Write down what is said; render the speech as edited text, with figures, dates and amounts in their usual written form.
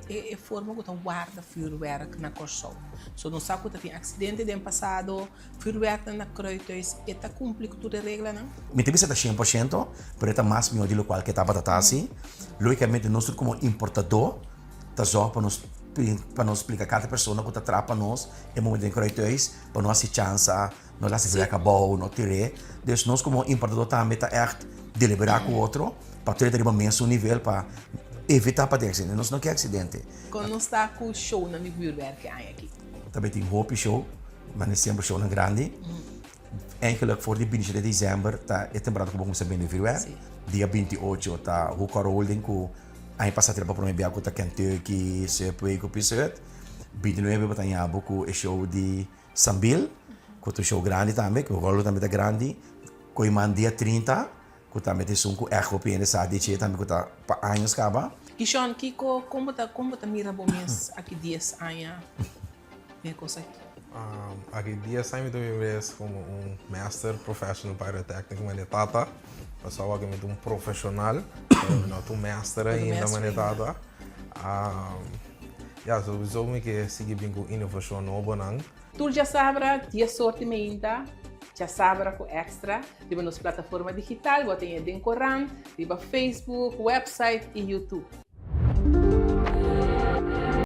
e e forma ku ta warda vuurwerk na Kòrsou? So nos sa ku ta tin aksidente den pasado, vuurwerknan na Kruithuis, e ta kumpli ku tur e reglanan? Mi ta bisa ta 100%, pero e ta mas mihó di lokual ku e tabata ta hasi. Lógikamente nos tur komo importadó ta zòrg pa nos pa nos splika kada persona ku ta traha pa nos e momento den Kruithuis pa no hasi chansa, no lasi vuurwerk abou, no tir'é. Dus nos komo importadó tambe ta ègt deliberá ku otro pa tur e ta riba mesun nivel pa evitá pa tin aksidente. Nos no ke aksidente. Kon nos ta ku shownan di vuurwerk e aña aki? Ta bay tin hopi show, mane semper shownan grandi. Eigenlijk for di 27 di december ta e temporada ku bo kuminsá bende vuurwerk. Dia 28 ta Hoek Holding ku aña pasá tabata pa promé bia ku ta Kentucky, Subway ku Pizza Hut. 29 bo ta haña bo ku e show di Sambil, ku ta un show grandi tambe, ku ròl tambe ta grandi. Koiman dia 30, ku tambe ta esun ku ègt hopi hende sa di dje tambe ku ta pa años kaba. Kishon, kiko, kon bo ta, kon bo ta mira bo mes aki dies aña den e kos aki? Aki dies aña mi ta mira mi mes komo un master professional pyrotechnic manera tata. Pasobra awor mi ta un profeshonal, pero mi no ta un master ainda manera tata. Ya, souiso mi ke sigui bin ku inovashon nobonan. Tur djasabra, dies or di meinta, Djasabra ku Extra, riba nos plataforma digital, bo ta haña den korant, riba Facebook, website i YouTube.